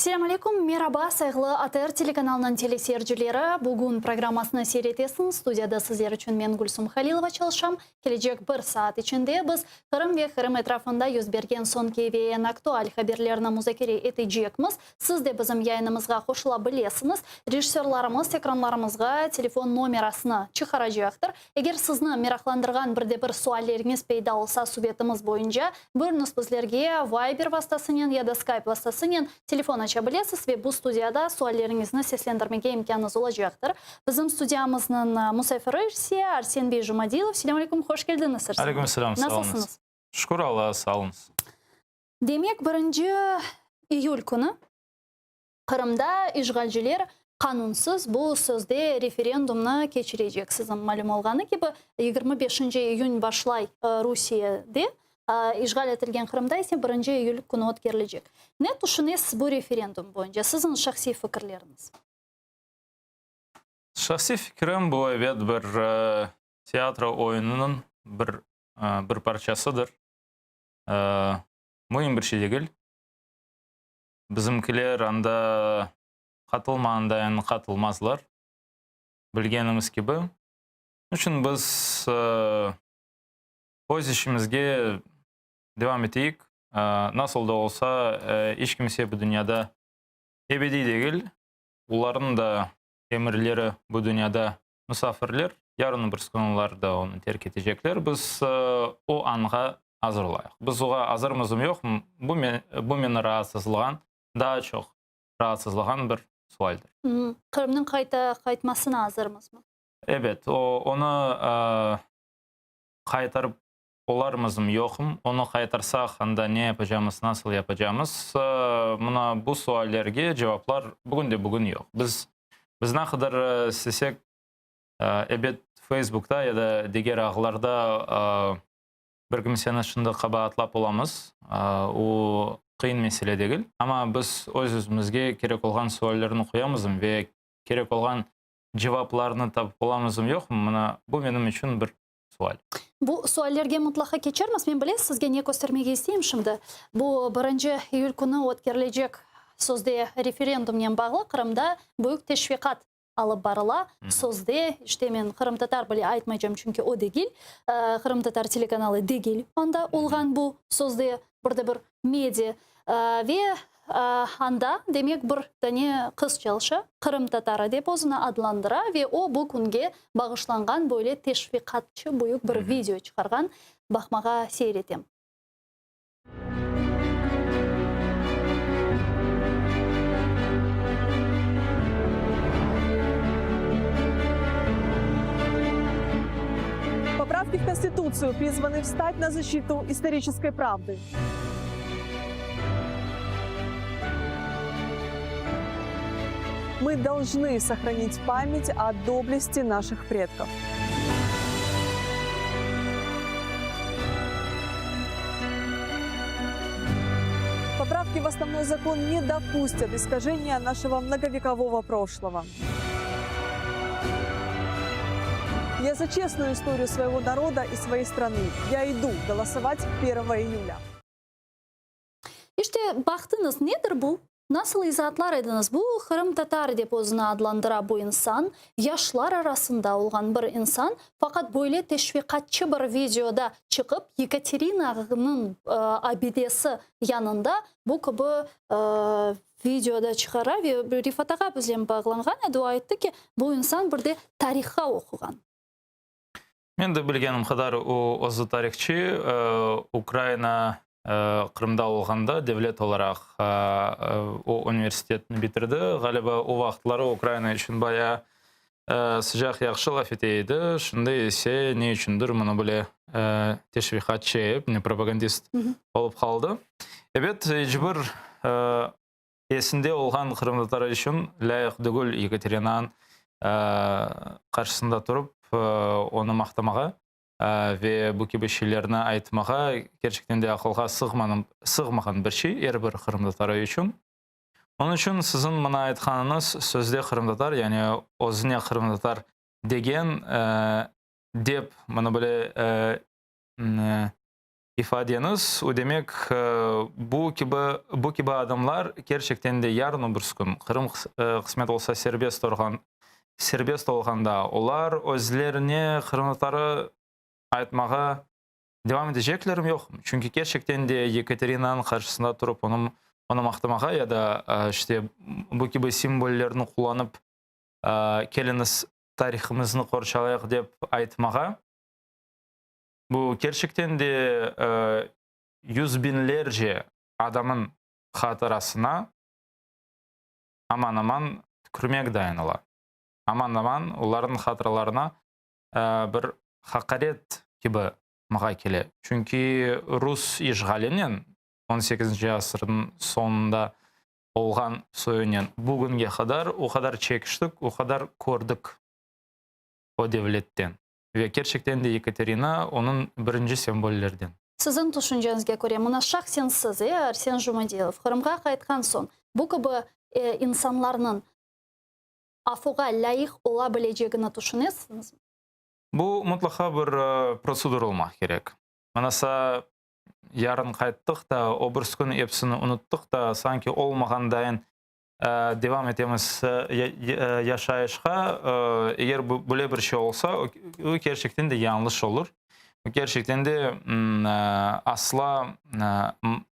Selâm aleyküm, meraba, sayğılı ATR telekanalınıñ teleseyircileri! Bugün programmasını seyir etesiñiz. Studiyada sizler içün men, Gülsum Halilova, çalışam. Kelecek bir saat içinde biz Qırım ve Qırım etrafında yüz bergen soñki ve eñ aktual haberlerni muzakere etecekmiz. Siz de bizim yayınımızğa qoşula bilesiñiz. Rejissörlarımız ekranlarımızğa telefon nomerasını çıqaracaqtır. Eger sizni meraqlandırğan bir de bir sualleriñiz peyda olsa subetimiz boyunca, buyurıñız bizlerge Viber vastasınen ya da Skype vastasınen telefon aça bilesiz ve bu studiyada sualleriñizni seslendirmege imkânıñız olacaqtır. Bizim studiyamıznıñ musafiri ise Arsen bey Jumadilov. Selâm aleyküm, hoş keldiñiz, Arsen bey. Aleyküm selâm, sağ oluñız. Nasılsıñız? Şükür Allağa, sağ oluñız. Demek, birinci iyül künü Qırımda işğalciler qanunsız bu sözde referendumnı keçirecek. Siziñ malüm olğanı kibi, 25 iyün başlay Rusiyede, işğal etilgen Qırımda ise birinci iyül künü ötkerilecek. Ne tüşünesiz bu referendum boyunca, siziñ şahsiy fikirleriñiz? Şahsiy fikrim, bu, ebet, bir teatro oyunınıñ bir bir parçasıdır. Müim bir şey degil. Bizimkiler anda qatılmağandayın qatılmazlar, bilgenimiz kibi. Onıñ içün biz öz işimizge devam eteyik. Nasıl da olsa, iç kimse bu dünyada ebediy degil. Olarnıñ da emirleri bu dünyada musafirler, yarın bir kün olar da onı terk etecekler. Biz o anğa azır olayıq. Biz oğa azırmızmı yoqmı, bu bu meni raatsızlağan, daa çoq raatsızlağan bir sualdir. Qırımnıñ qayta qaytmasına azırmızmı? Ebet, o, onı qaytarıp olarmızmı yoqmı, onı qaytarsaq, anda ne yapacamız, nasıl yapacamız, mına bu suallerge cevaplar bugün de bugün yoq. Biz, biz ne qadar istesek, ebet, Facebookta ya da diger ağlarda bir kimseni şimdi qabaatlap olamız, o qıyın mesele degil, amma biz öz-özümizge kerek olğan suallerni qoyamızmı ve kerek olğan cevaplarnı tapıp olamızmı yoqmı, mına bu menim içün bir sual. Bu suallerge mıtlaqa keçermiz. Men bilesiz, sizge ne köstermege isteyim şimdi? Bu birinci iyül künü ötkerilecek sözde referendumnen bağlı Qırımda büyük teşviqat alıp barıla. Sözde, işte men qırımtatar bile aytmaycam, çünki o degil, qırımtatar telekanalı degil anda olğan bu sözde bir de bir media. Ve anda, demek, bir dane qız çalışa, qırımtatarı dep özüni adlandıra ve o bu künge bağışlanğan böyle teşviqatçı büyük bir video çıqarğan. Baqmağa seyir etem. Поправки в Конституцию призваны встать на защиту исторической правды. Мы должны сохранить память о доблести наших предков. Поправки в основной закон не допустят искажения нашего многовекового прошлого. Я за честную историю своего народа и своей страны. Я иду голосовать 1 июля. İşte, baqtıñız, nedir bu? Nasıl izaatlar ediñiz? Bu, qırımtatar dep özüni adlandıra bu insan, yaşlar arasında olğan bir insan, faqat böyle teşviqatçı bir videoda çıqıp, Yekaterinanıñ abidesi yanında bu kibi videoda çıqara ve Refat ağa biznen bağlanğan edi, o ayttı ki, bu insan bir de tarihqa oquğan. Men de bilgenim qadar, o özü tarihçı, Ukraina Qırımda olğanda devlet olaraq o universitetni bitirdi. Ğaliba, o vaqıtları Ukraina içün bayağı sıcaq, yahşı laf ete edi. Şimdi ise ne içündir munı bile teşviqatçı, propagandist olıp qaldı. Ebet, iç bir esinde olğan qırımtatarı içün lâyıq degil Yekaterinanıñ qarşısında turıp, onı maqtamağa ve bu kibi şeylerni aytmağa kerçekten de aqılğa sığmağan bir şey er bir qırımtatarı içün. Onıñ içün siziñ mına aytqanıñız sözde qırımtatar, yani özüne qırımtatar degen, dep mına böyle. İfadeñiz, o demek, bu kibi, bu kibi adamlar kerçekten de yarın öbürs kün Qırım qısmet olsa serbest olğan, serbest olğanda, olar özlerine qırımtatarı aytmağa devam eteceklermi, yoqmı? Çünki kerçekten de Yekaterinanıñ qarşısında turıp onı, onı maqtamağa ya da işte bu kibi simvollerni qullanıp keliñiz tarihımıznı qorçalayıq dep aytmağa, Bu kerçekten de yüz biñlerce adamın hatırasına aman-aman tükürmek dayanıla. Aman-aman olarnıñ hatıralarına bir haqaret kibi mağa kele. Çünki rus işğalinen on sekizinci asırnıñ soñunda olğan soyunen bugünge qadar o qadar çekiştik, o qadar kördik o devletten. Ve kerçekten de Yekaterina onıñ birinci sembollerden. Siziñ tüşünceñizge köre, mına şahsen siz, e, Arsen Jumadilov, Qırımğa qaytqan soñ, bu kibi insanlarnıñ afuğa lâyıq ola bilecegini tüşünesiñizmi? Bu mutlaqa bir protsedura olmaq kerek. Manasa, yarın qayttıq da, o birisi kün episini unuttıq da, sanki olmağandayın devam etemiz yaşayışqa, eger böyle bir şey olsa, o kerçekten de yañlış olur. O kerçekten de asla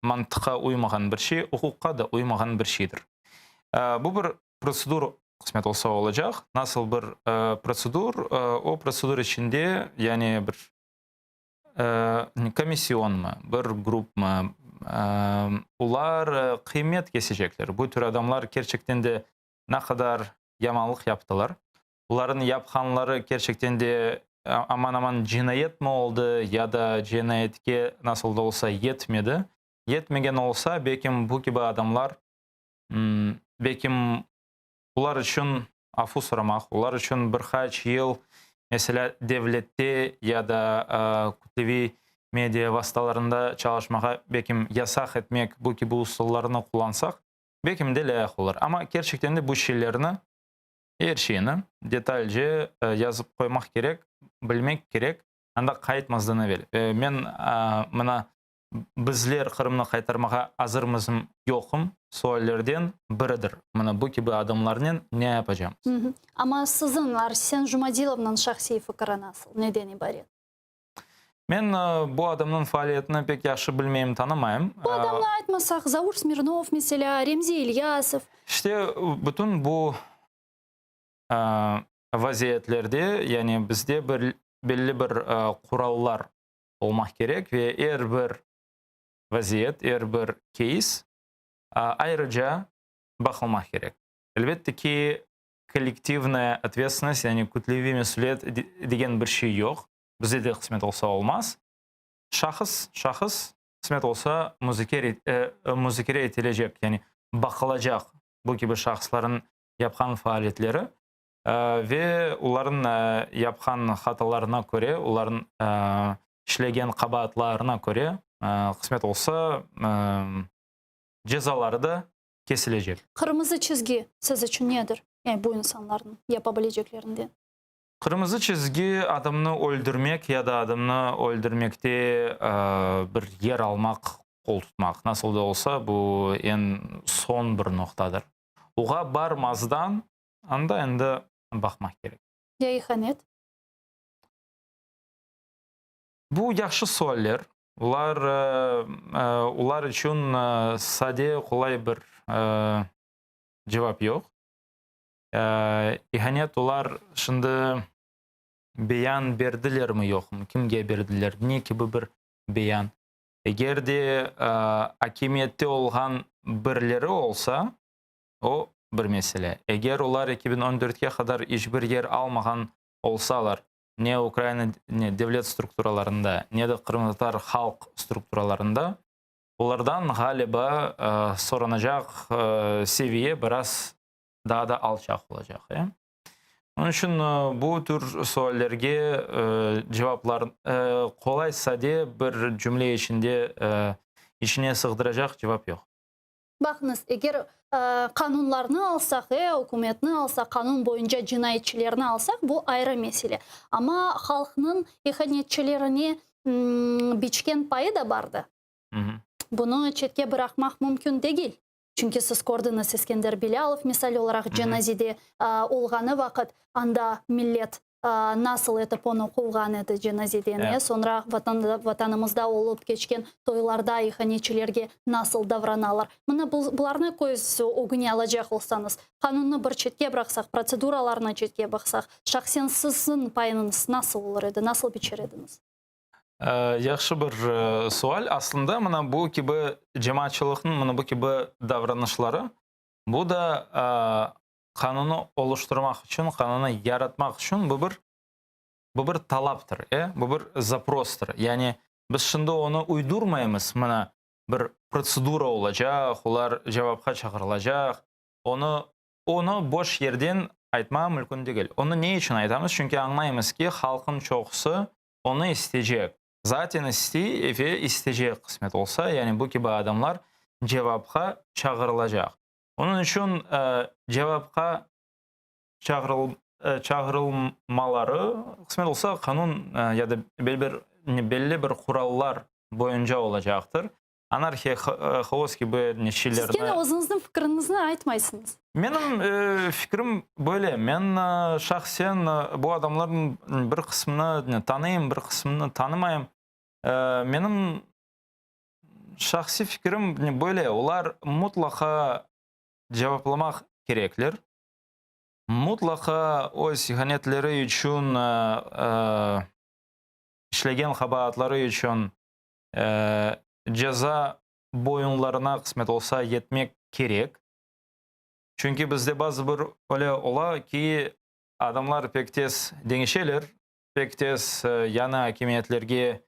mantıqqa uymağan bir şey, uquqqa da uymağan bir şeydir. Bu bir protsedur qısmet olsa olacaq. Nasıl bir protsedur? O protsedur içinde, yani bir komisyonmı, bir grupmı, olar qıymet kesecekler. Bu tür adamlar kerçekten de ne qadar yamanlıq yaptılar, olarnıñ yapqanları kerçekten de aman-aman cinayetmi oldı ya da cinayetke nasıl da olsa yetmedi. Yetmegen olsa, belkim bu kibi adamlar, belkim olar içün afu soramaq, olar içün bir qaç yıl, meselâ, devlette ya da kütleviy media vastalarında çalışmağa belkim yasaq etmek, bu kibi usullarnı qullansaq, belkim de lâyıq olur. Amma kerçekten de bu şeylerni, er şeyni detalce yazıp qoymaq kerek, bilmek kerek, anda qaytmazdan evel. Men mına Bizler Qırımnı qaytarmağa azırmızm, yoqım suallerden biridir. Mına bu kibi adamlarnen ne yapacamız? Amma siziñ, Arsen Jumadilovnıñ şahsiy fikri nasıl, neden ibaret? Men bu adamnıñ faaliyetini pek yahşı bilmeyim, tanımayım. Bu adamnı aytmasaq, Zaur Smirnov, meselâ, Remzi İlyasov. İşte, bütün bu vaziyetlerde, yani bizde bir belli bir qurallar olmaq kerek ve er bir vaziyet, er bir keys ayrıca baqılmaq kerek. Elbette ki, kollektivnaya otvetstvennost, yani kütleviy mesüliyet degen bir şey yoq. Bizde de qısmet olsa olmaz. Şahıs, şahıs, qısmet olsa muzakere etilecek, yani baqılacaq bu kibi şahısların yapqan faaliyetleri. Ve olarnıñ yapqan hatalarına köre, olarnıñ işlegen qabaatlarına köre, qısmet olsa, cezaları da kesilecek. Qırmızı çizgi siz içün nedir? Yani bu insanlarnıñ yapa bileceklerinden. Qırmızı çizgi, adamnı öldürmek ya da adamnı öldürmekte bir yer almaq, qol tutmaq. Nasıl da olsa, bu eñ soñ bir noqtadır. Oğa barmazdan Anda endi baqmaq kerek. Ya ihanet? Bu yahşı sualler. Olar, olar içün sade, qolay bir cevap yoq. İhanet olar şimdi beyan berdilermi, yoqmı, kimge berdiler, ne kibi bir beyan? Eger de akimiyette olğan birileri olsa, O, bir mesele. Eger olar 2014-ke qadar iç bir yer almağan olsalar, ne Ukraina ne devlet strukturalarında, ne de qırımtatar halq strukturalarında, olardan, ğaliba, soranacaq seviye biraz daa da alçaq olacaq. Onıñ içün bu tür suallerge cevaplar qolay, sade bir cümle içinde içine sığdıracaq cevap yoq. Baqıñız, eger qanunlarnı alsaq, ükümetni alsaq, qanun boyunca cinayetçilerni alsaq, bu ayrı mesele. Amma halqnıñ ihanetçilerine. biçken payı da bardı. Bunı çetke bıraqmaq mümkün degil. Çünki siz kördiñiz, Eskender Bilâlov, misal olaraq, cenazede olğanı vaqıt, anda millet nasıl etip onı quvğan edi cenazeden, e, soñra Vatanımızda olıp keçken toylarda ihanetçilerge nasıl davranalar. Mına bularnı köz ögüne alacaq olsañız, qanunnı bir çetke bıraqsaq, protseduralarnı çetke bıraqsaq, şahsen siziñ payıñız nasıl olur edi, nasıl biçer ediñiz? Yahşı bir sual. Aslında, mına bu kibi cemaatçılıqnıñ mına bu kibi davranışları, bu da qanunı oluştırmaq içün, qanunı yaratmaq içün bu bir bu bir talaptır, e, bu bir zaprostır. Yani biz şimdi onı uydurmaymız, mına bir protsedura olacaq, olar cevapqa çağırılacaq. Onı onı boş yerden aytma mümkün degil. Onı ne içün aytamız? Çünki añlaymız ki, halqın çoqusı onı isteycek. Zaten istey ve isteycek qısmet olsa, yani bu kibi adamlar cevapqa çağırılacaq. Onıñ içün cevapqa çağırılmaları, qısmet olsa, qanun ya da belli bir qurallar boyunca olacaqtır. Anarhiya, haos kibi şeylerni... Siz kene özüñizniñ fikriñizni aytmaysıñız. Menim fikrim böyle, men şahsen bu adamlarnıñ bir qısmını tanıyım, bir qısmını tanımayım. Menim şahsiy fikrim böyle, olar mutlaqa cevaplamaq kerekler, mutlaqa öz ihanetleri içün, işlegen qabaatları içün ceza boyunlarına qısmet olsa yetmek kerek. Çünki bizde bazı bir öyle ola ki, adamlar pek tez deñişeler, pek tez yañı akimiyetlerge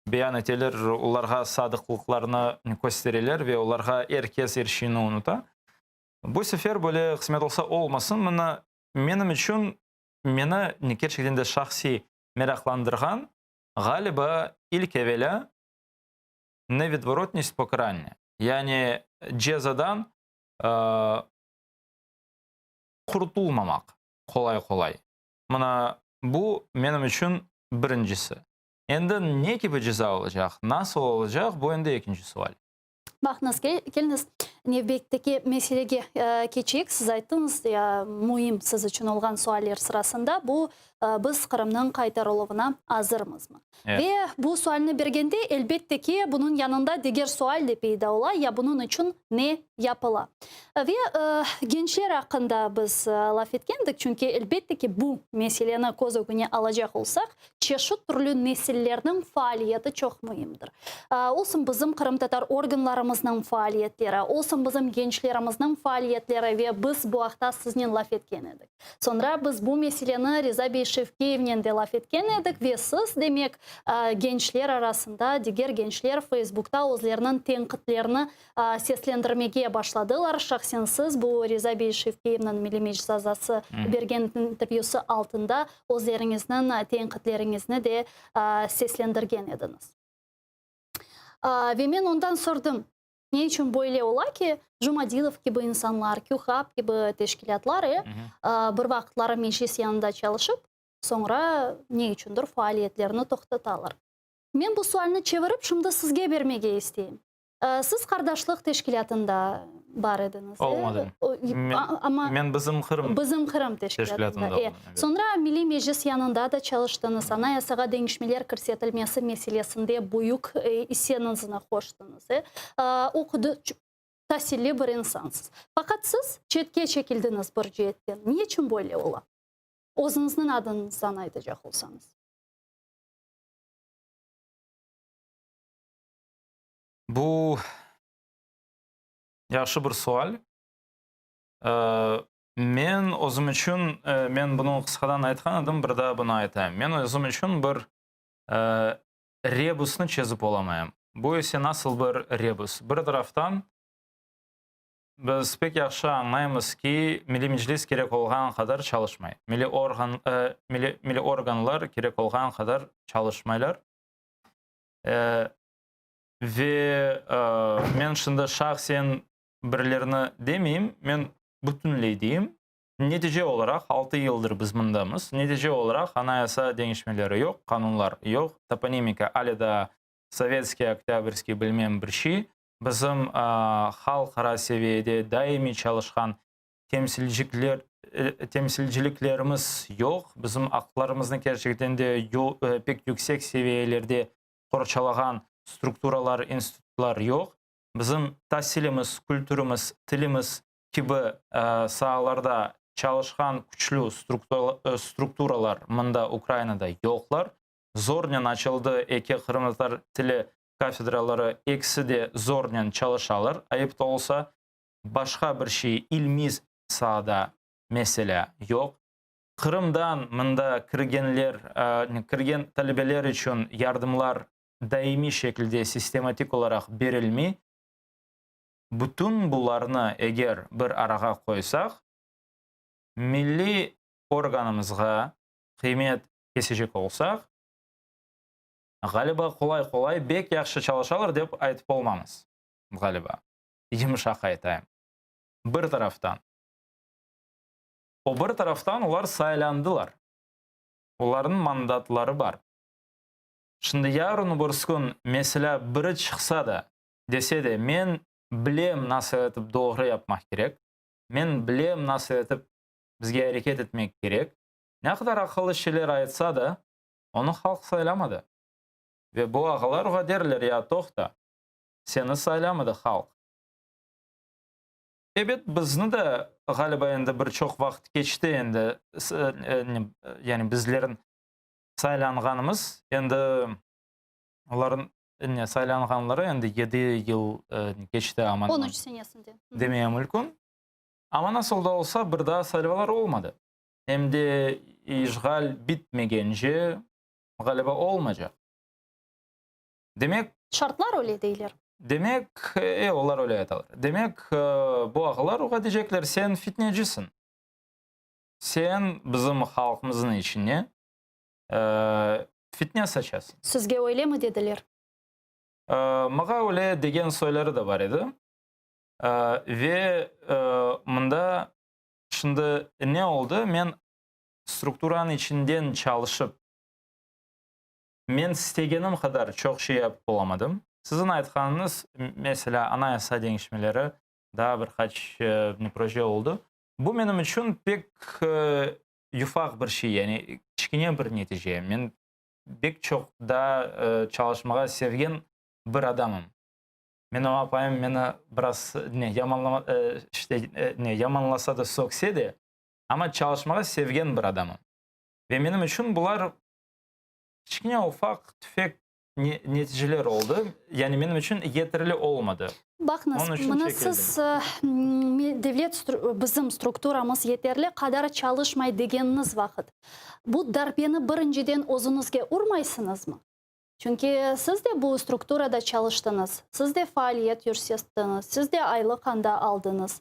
beyan eteler, olarğa sadıqlıqlarını köstereler ve olarğa er kes er şeyni unuta. Bu sefer böyle qısmet olsa olmasın. Mına menim içün, meni kerçekten de şahsiy meraqlandırğan, ğaliba, ilk evelâ nevidvorotnost pokaraniya, yani cezadan qurtulmamaq qolay-qolay. Mına bu menim içün birincisi. Endi ne kibi ceza olacaq, nasıl olacaq, bu endi ekinci sual. Baqıñız, keliñiz, nevbetteki meselege keçeyik. Siz ayttıñız, müim siz içün olğan sualler sırasında bu, biz Qırımnıñ qaytarıluvına azırmızmı? Ve bu sualni bergende, elbette ki, bunıñ yanında diger sual de peyda ola, ya bunıñ içün ne yapıla? Ve gençler aqqında biz laf etkendik, çünki, elbette ki, bu meseleni köz ögüne alacaq olsaq, çeşit türlü nesillerniñ faaliyeti çoq müimdir. Olsun bizim qırımtatar organlarımıznıñ faaliyetleri, olsun bizim gençlerimizniñ faaliyetleri ve biz bu aqta siznen laf etken edik. Soñra biz bu meseleni Riza bey Şevkiyevnen de laf etken edik ve siz, demek, gençler arasında diger gençler Feysbukta özleriniñ tenqitlerini seslendirmege başladılar. Şahsen siz bu Riza bey Şevkiyevniñ, Milliy Meclis azası, bergen intervyüsi altında özleriñizniñ tenqitleriñizni de seslendirgen ediñiz. Ve men ondan sordım, ne içün böyle ola ki, Jumadilov kibi insanlar, QHAP kibi teşkilâtlar bir vaqıtları Meclis yanında çalışıp, soñra ne içündir faaliyetlerini toqtatalar. Men bu sualni çevirip, şimdi sizge bermege isteyim. Siz Qardaşlıq teşkilâtında bar ediñiz. Olmadım. Amma Men Bizim Qırım Bizim Qırım teşkilâtında. oldım, evet. Soñra Milliy Meclis yanında da çalıştıñız, Anayasağa deñişmeler kirsetilmesi meselesinde büyük isseñizni qoştıñız. Oqudı, tasilli bir insansız. Faqat siz çetke çekildiñiz bir ceetten. Ne içün böyle ola? Özüñizniñ adıñızdan aytacaq olsañız. Bu yahşı bir sual. Men özüm içün, men bunı qısqadan aytqan edim, bir daa bunı aytayım. Men özüm içün bir rebusnı çezip olamayım. Bu ise nasıl bir rebus? Bir taraftan, biz pek yahşı añlaymız ki, Milliy Meclis kerek olğan qadar çalışmay. Milliy organ, milliy organlar kerek olğan qadar çalışmaylar. Ve men şimdi şahsen birilerini demeyim, men bütünley deyim. Netice olaraq, altı yıldır biz mındamız, netice olaraq anayasa deñişmeleri yoq, qanunlar yoq, toponimika ale daa sovetskiy, oktâbrskiy bilmem bir şey. Bizim halqara seviyede daimiy çalışqan temsilcikler, temsilciliklerimiz yoq, bizim aqlarımıznı kerçekten de pek yüksek seviyelerde qorçalağan strukturalar, institutlar yoq. Bizim tasilimiz, kültürimiz, tilimiz kibi saalarda çalışqan küçlü strukturalar mında Ukrainada yoqlar. Zornen açıldı eki qırımtatar tili kafedraları, ekisi de zornen çalışalar, ayıp da olsa. Başqa bir şey ilmiy saada, meselâ, yoq. Qırımdan mında kirgenler, kirgen talebeler içün yardımlar daimiy şekilde, sistematik olaraq berilmey. Bütün bularnı eger bir arağa qoysaq, milliy organımızğa qıymet kesecek olsaq, ğaliba, qolay-qolay bek yahşı çalışalar dep aytıp olmamız, ğaliba. Yımşaq aytayım. Bir taraftan. O bir taraftan olar saylandılar. Olarnıñ mandatları bar. Şimdi yarın-öbürsü kün, meselâ, biri çıqsa da, dese de, men bilem nasıl etip doğru yapmaq kerek, men bilem nasıl etip bizge areket etmek kerek, ne qadar aqıllı şeyler aytsa da, onı halq saylamadı. Ve bu ağalar oğa derler, ya toqta, seni saylamadı halq. Ebet, bizni de, ğaliba, endi bir çoq vaqıt keçti endi, yani bizlerniñ saylanğanımız, endi olarnıñ ne, saylanğanları endi yedi yıl keçti aman. On üç senesinde. Demeye mümkün. Amma nasıl da olsa, bir daa saylavlar olmadı. Em de işğal bitmegence, ğaliba, olmaycaq. Demek. Şartlar öyle deyler. Demek, e, olar öyle aytalar. Demek, bu ağalar oğa deycekler, sen fitnecisiñ. Sen bizim halqımıznıñ içine fitne saçasıñ. Sizge öylemi dediler? Mağa öyle degen soyları da bar edi. Ve mında şimdi ne oldı? Men strukturanıñ içinden çalışıp, Men istegenim qadar çoq şey yapıp olamadım. Siziñ aytqanıñız, meselâ, anayasa deñişmeleri, daa bir qaç proje oldı. Bu menim içün pek yufaq bir şey, yani kiçkene bir netice. Men pek çoq daa çalışmağa sevgen bir adamım. Menim apayım meni biraz ne, yamanlama, işte, ne, yamanlasa da, sökse de, amma çalışmağa sevgen bir adamım. Ve menim içün bular kiçkene, ufaq, tüfek neticeler oldı. Yani menim içün yeterli olmadı. Baqıñız, mına siz devlet, bizim strukturamız yeterli qadar çalışmay degeniñiz vaqıt, bu darbeni birinciden özüñizge urmaysıñızmı? Çünki siz de bu strukturada çalıştıñız, siz de faaliyet yürsettiñiz, siz de aylıq anda aldıñız,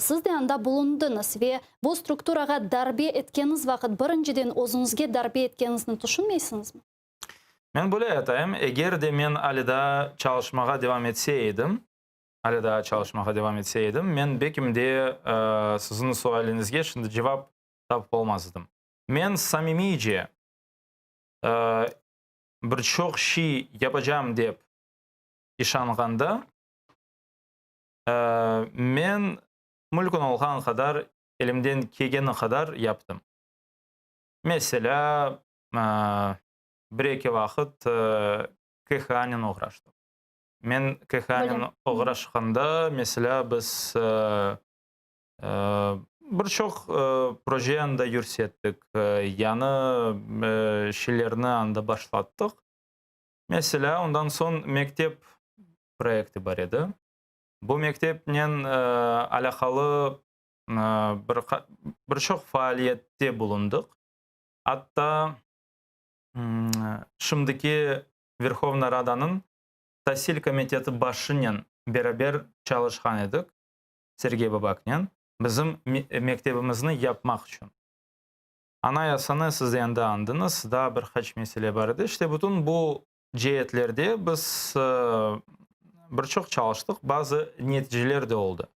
siz de anda bulundıñız ve bu strukturağa darbe etkeniñiz vaqıt birinciden özüñizge darbe etkeniñizni tüşünmeysiñizmi? Men böyle aytayım, eger de men ale daa çalışmağa devam etse edim, ale daa çalışmağa devam etse edim, men bekim de siziñ sualiñizge şimdi cevap tapıp olmaz edim. Men samimiyce bir çoq şey yapacam dep işanğanda, men mülkün olğan qadar, elimden kelgeni qadar yaptım. Meselâ, bir-eki vaqıt KHAnen oğraştım. Men KHAnen oğraşqanda, meselâ, biz Bir çoq proje anda yürsettik, yañı şeylerni anda başlattıq. Meselâ, ondan soñ mektep proyekti bar edi. Bu mektepnen alâqalı bir çoq faaliyette bulundıq. Atta şimdiki Verhovna Radanıñ tasil komiteti başınen beraber çalışqan edik. Sergey Babaknen, bizim mektebimizni yapmaq içün. Anayasanı siz endi añdıñız, daa bir qaç mesele bar edi. İşte, bütün bu ceetlerde biz bir çoq çalıştıq, bazı neticeler de oldı.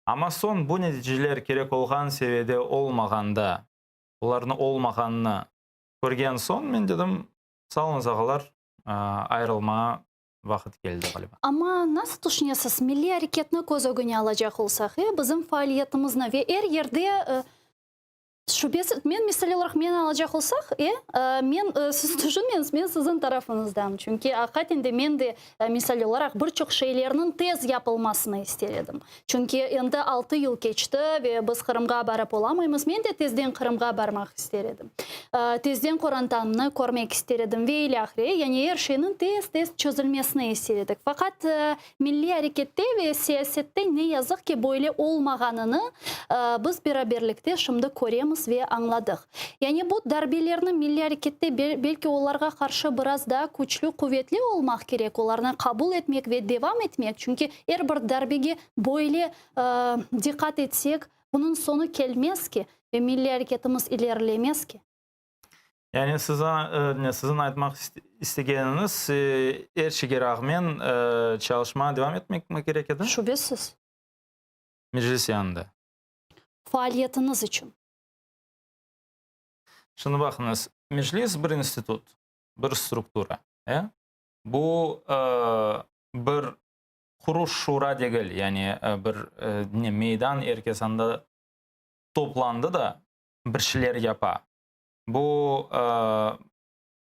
Amma soñ bu neticeler kerek olğan seviyede olmağanda, olarnı olmağanını körgen soñ, men dedim, sağ oluñız, ağalar, ayırılmağa vaqıt keldi, ğaliba. Amma nasıl tüşünesiz, milliy areketni köz ögüne alacaq olsaq, e, bizim faaliyetimizni ve er yerde, Şübesiz, men misal olaraq meni alacaq olsaq, e, men, siz tüşünmeñiz, men siziñ tarafıñızdam. Çünki aqiqaten de men de, misal olaraq, bir çoq şeylerniñ tez yapılmasını ister edim. Çünki endi altı yıl keçti ve biz Qırımğa barıp olamaymız. Men de tezden Qırımğa barmaq ister edim. Tezden qorantamnı körmek ister edim ve ilâhre. Yani er şeyniñ tez-tez çözülmesini ister edik. Faqat Milliy arekette ve siyasette ne yazıq ki böyle olmağanını biz beraberlikte şimdi köremiz ve añladıq. Yani bu darbelerni milliy arekette belki olarğa qarşı biraz daa küçlü, quvetli olmaq kerek, olarnı qabul etmek ve devam etmek, çünki er bir darbege böyle diqqat etsek, bunıñ soñu kelmez ki ve milliy areketimiz ilerilemez ki. Yani siziñ aytmaq istegeniñiz, er şeyge rağmen çalışmağa devam etmekmi kerek edi? Şübesiz. Meclis yanında. Faaliyetiñiz içün. Şimdi baqıñız, Meclis bir institut, bir struktura. Bu bir quruş şura degil, yani bir meydan, er kes anda toplandı da bir şeyler yapa. Bu,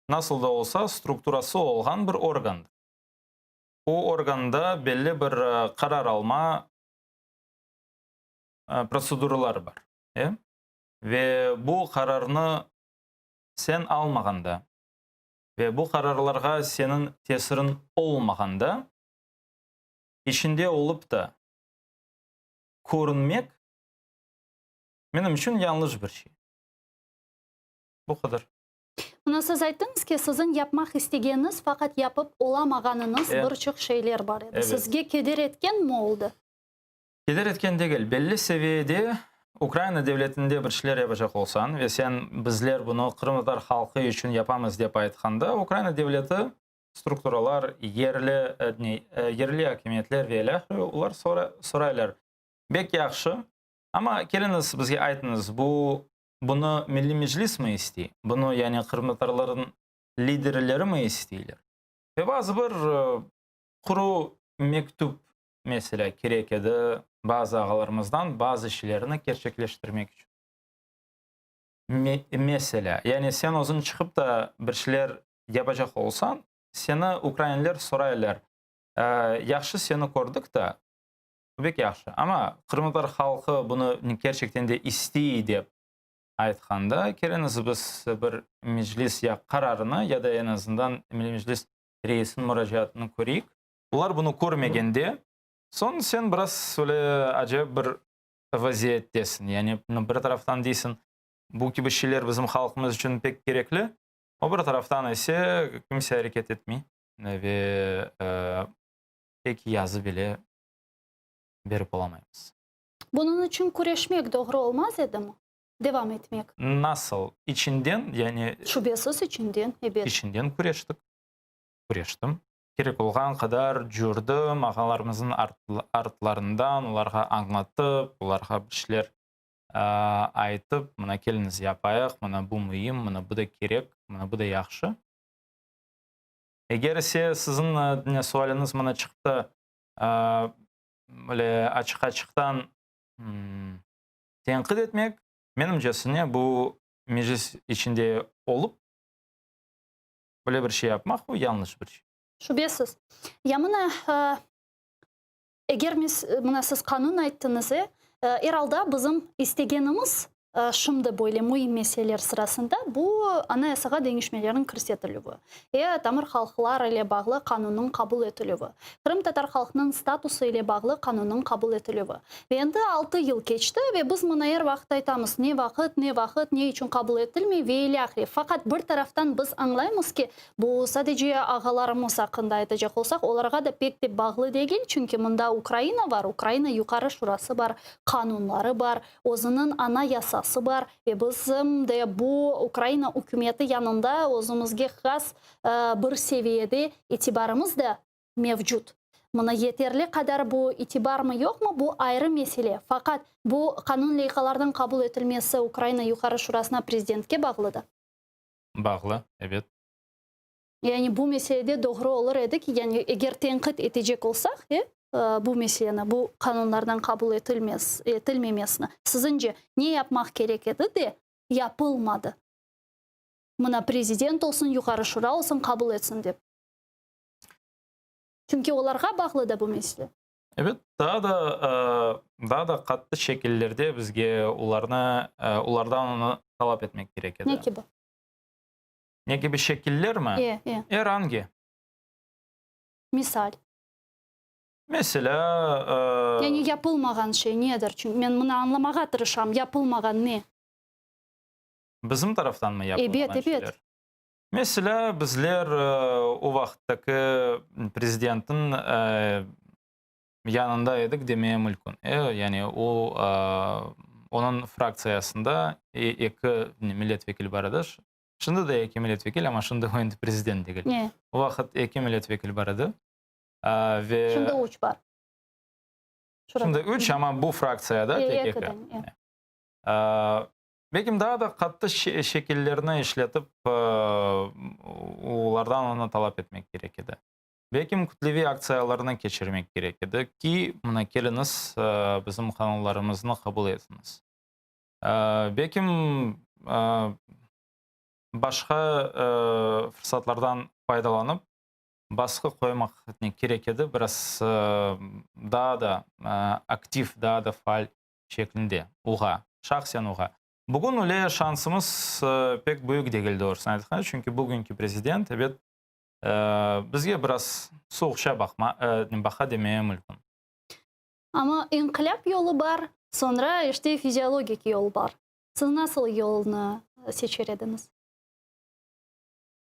nasıl da olsa, strukturası olğan bir organdır. O organda belli bir qarar alma protseduraları bar. Ve bu qararnı sen almağanda ve bu qararlarğa seniñ tesiriñ olmağanda, içinde olıp da körünmek, menim içün yañlış bir şey. Bu qadar. Mına siz ayttıñız ki, siziñ yapmaq istegeniñiz, faqat yapıp olamağanıñız bir çoq şeyler bar edi. Sizge keder etkenmi oldı? Keder etken degil. Belli seviyede Ukraina devletinde bir şeyler yapacaq olsañ ve sen bizler bunı qırımtatar halqı içün yapamız dep aytqanda, Ukraina devleti strukturalar, yerli yerli akimiyetler ve ilâhre olar soraylar, Bek yahşı, amma keliñiz bizge aytıñız, bu Bunı Milliy Meclis mi istey? Bunı yani qırımtatarlarnıñ liderleri mi isteyler? Ve bazı bir quru mektüp, meselâ, kerek edi bazı ağalarımızdan bazı şeylerni kerçekleştirmek içün. Meselâ, yani sen özüñ çıqıp da bir şeyler yapacaq olsañ, seni ukrainler soraylar, yahşı seni kördik da, Bu pek yahşı. Amma qırımtatar halqı bunı kerçekten de istey dep aytqanda, keliñiz biz bir Meclis ya qararını, ya da eñ azından Milliy Meclis reisiniñ muracaatını köreyik. Olar bunı körmegende, soñ sen biraz öyle acayip bir vaziyettesiñ. Yani bir taraftan deysiñ, bu kibi şeyler bizim halqımız içün pek kerekli, o bir taraftan ise kimse areket etmey ve eki yazı bile berip olamaymız. Bunıñ içün küreşmek doğru olmaz edimi? Devam etmek. Nasıl? İçinden, yani. Şübesiz içinden, ebet. İçinden küreştik. Küreştim. Kerek olğan qadar cürdim, ağalarımıznıñ artlarından olarğa añlatıp, olarğa bir şeyler aytıp, mına keliñiz yapayıq, mına bu müim, mına bu da kerek, mına bu da yahşı. Eger ise siziñ sualiñiz mına çıqtı, böyle açıq-açıqtan tenqit etmek, menimcesine, bu meclis içinde olıp, böyle bir şey yapmaq, bu yañlış bir şey. Şübesiz. Ya mına, eger mına siz qanun ayttıñız, e, er alda bizim istegenimiz Şimdi böyle müim meseleler sırasında bu Anayasağa deñişmelerniñ kirsetilüvi, e tamır halqlar ile bağlı qanunnıñ qabul etilüvi, qırımtatar halqınıñ statusı ile bağlı qanunnıñ qabul etilüvi. Ve endi altı yıl keçti ve biz mına er vaqıt aytamız, ne vaqıt, ne vaqıt, ne içün qabul etilmey ve ilâhre. Faqat bir taraftan biz añlaymız ki, Bu sadece ağalarımız aqqında aytacaq olsaq, olarğa da pek de bağlı degil, çünki mında Ukraina bar, Ukraina Yuqarı Şurası bar, qanunları bar, özüniñ Anayasası bar ve bizim de bu Ukraina ükümeti yanında özümizge has bir seviyede itibarımız da mevcut. Mına yeterli qadar bu itibarmı yoqmı, bu ayrı mesele. Faqat bu qanun leyhalarnıñ qabul etilmesi Ukraina Yuqarı Şurasına, prezidentke bağlı da. Bağlı, ebet. Yani bu meselede doğru olur edi ki, yani eger tenqit etecek olsaq, e, bu meseleni, bu qanunlardan qabul etilmez, etilmemesini, siziñce ne yapmaq kerek edi de, yapılmadı? Mına prezident olsun, Yuqarı Şura olsun qabul etsin dep. Çünki olarğa bağlı da bu mesele. Ebet, daa da, daa da qattı şekillerde bizge olarnı, olardan onı talap etmek kerek edi. Ne kibi? Ne kibi şekillermi? E, e. Er angi. Misal? Meselâ, Yani yapılmağan şey nedir? Çünki men mına añlamağa tırışam, yapılmağan ne? Bizim taraftanmı yapılmağan Ebet, ebet. şeyler? Meselâ, bizler o vaqıttaki prezidentniñ yanında edik demeye mülkün. E, yani o, onıñ fraktsiyasında eki milletvekili bar edi. Şimdi de eki milletvekili, amma şimdi o endi prezident degil. Ne? O vaqıt eki milletvekili bar edi. Ve Şimdi üç bar. Şimdi üç, amma bu fraktsiyada tek eki. Belkim daa da qattı şekillerni işletip, olardan onı talap etmek kerek edi. Belkim kütleviy aktsiyalarnı keçirmek kerek edi ki, mına keliñiz, bizim qanunlarımıznı qabul etiñiz. Belkim başqa fırsatlardan faydalanıp, basqı qoymaq kerek edi, biraz daa da aktiv, daa da faal şeklinde oğa, şahsen oğa. Bugün öyle şansımız pek büyük degil, doğrusını aytqanda, çünki bugünki prezident, ebet, bizge biraz soğuqça baqma, baqa demeye mümkün. Amma inqilâp yolu bar, soñra işte fiziologik yol bar. Siz nasıl yolnı seçer ediñiz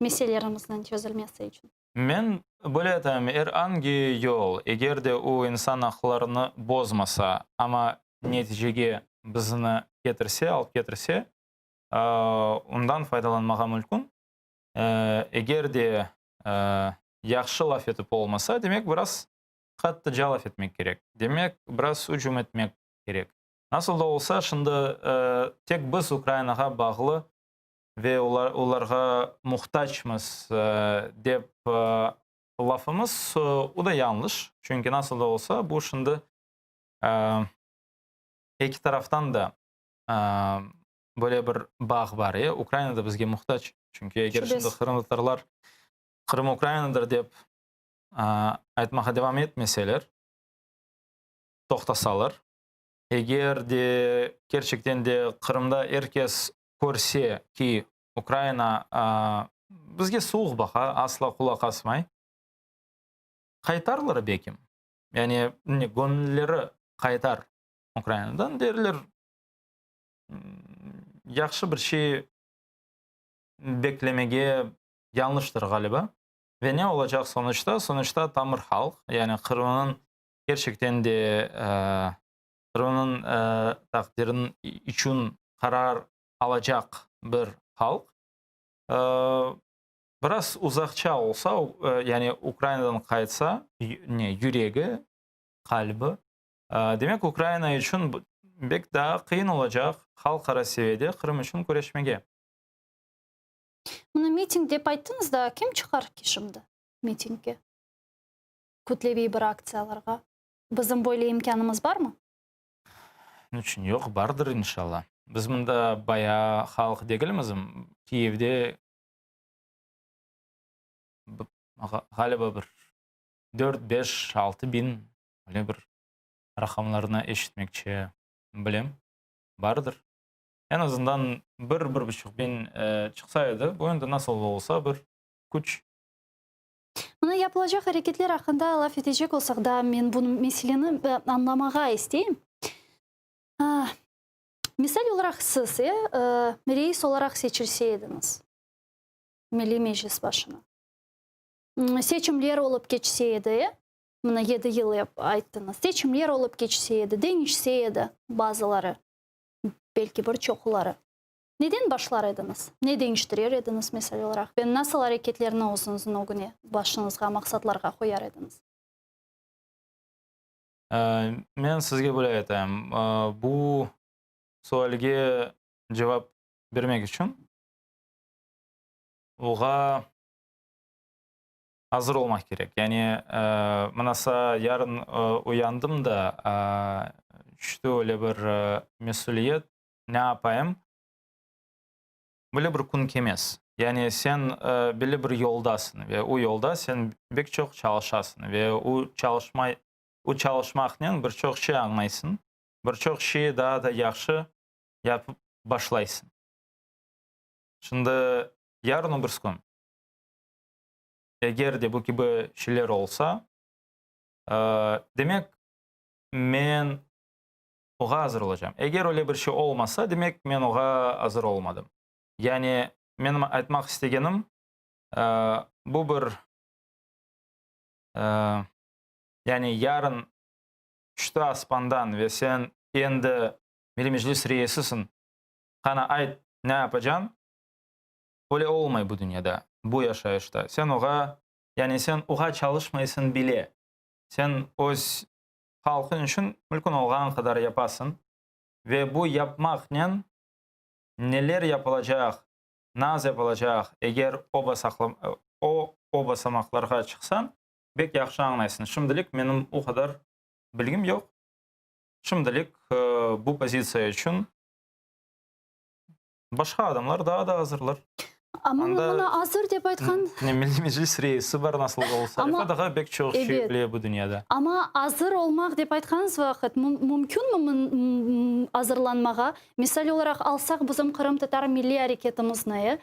meselelerimizniñ çezilmesi içün? Men böyle aytayım, er angi yol, eger de o insan aqlarını bozmasa, amma neticege bizni ketirse, alıp ketirse, ondan faydalanmağa mümkün. Eger de yahşı laf etip olmasa, demek, biraz qattıca laf etmek kerek. Demek, biraz ücüm etmek kerek. Nasıl da olsa, şimdi tek biz Ukrainağa bağlı ve olarğa muhtacmız dep lafımız, o da yañlış. Çünki nasıl da olsa, bu şimdi eki taraftan da böyle bir bağ bar. E, Ukraina da bizge muhtac. Çünki eger şimdi qırımtatarlar Qırım Ukrainadır dep aytmağa devam etmeseler, toqtasalar, eger de kerçekten de Qırımda er kes körse ki, Ukraina bizge suvuq baqa, asla qulaq asmay, qaytarlar bekim. Yani göñülleri qaytar Ukrainadan, derler, yahşı bir şey beklemege yañlıştır, ğaliba. Ve ne olacaq sonuçta? Sonuçta tamır halq, yani Qırımnıñ kerçekten de Qırımnıñ taqdirin içün qarar alacaq bir halq, biraz uzaqça olsa, yani Ukrainadan qaytsa, ne, yüregi, qalbi, demek, Ukraina içün bek daa qıyın olacaq halqara seviyede Qırım içün küreşmege. Mına miting dep ayttıñız da, kim çıqar ki şimdi mitingge, kütleviy bir aktsiyalarğa? Bizim böyle imkânımız barmı? Niçün yoq, bardır inşallah. Biz mında bayağı halq degilmiz, Kiyevde ğaliba bir dört, beş, altı biñ öyle bir raqamlarnı eşitmekçe bilem, bardır. Eñ azından bir, bir buçuq biñ çıqsa edi, bu endi nasıl da olsa bir küç. Mına yapılacaq areketler aqqında laf etecek olsaq da, men bu meseleni añlamağa isteyim. Misal olaraq, siz, e, reis olaraq seçilse ediñiz, Milliy Meclis başına, seçimler olıp keçse edi, e, mına yedi yıl ayttıñız, seçimler olıp keçse edi, deñişse edi bazıları, belki bir çoquları. Neden başlar ediñiz? Ne deñiştirer ediñiz, misal olaraq, ve nasıl areketlerni özüñizniñ ögüne, başıñızğa, maqsatlarğa qoyar ediñiz? Men sizge böyle aytayım, bu sualge cevap bermek içün oğa azır olmaq kerek. Yani, mınasa yarın uyandım da, tüşti öyle bir mesüliyet, ne yapayım? Böyle bir kün kelmez. Yani sen belli bir yoldasıñ ve o yolda sen bek çoq çalışasıñ ve o çalışma, o çalışmaqnen bir çoq şey añlaysıñ, bir çoq şeyi daa da yahşı yapıp başlaysıñ. Şimdi yarın öbürs kün, eger de bu kibi şeyler olsa, demek, men oğa azır olacam. Eger öyle bir şey olmasa, demek, men oğa azır olmadım. Yani, menim aytmaq istegenim, bu bir, yani, yarın tüşti aspandan ve sen endi Milliy Meclis reisisiñ, qana ayt, ne yapacañ? Öyle olmay bu dünyada, bu yaşayışta. Sen oğa, yani, sen oğa çalışmaysıñ bile. Sen öz Halqıñ içün mülkün olğan qadar yapasıñ ve bu yapmaqnen neler yapılacaq, naz yapılacaq, eger o o o basamaqlarğa çıqsañ, bek yahşı añlaysıñ. Şimdilik menim o qadar bilgim yoq. Şimdilik bu pozitsiya içün Başqa adamlar daa da azırlar. Amma mına azır dep aytqan. Milliy Meclis reisi bar, nasıl da olsa. Refat ağa bek çoq şey bile bu dünyada. Amma azır olmaq dep aytqanıñız vaqıt, mümkünmi azırlanmağa? Misal olaraq alsaq bizim qırımtatar milliy areketimizni,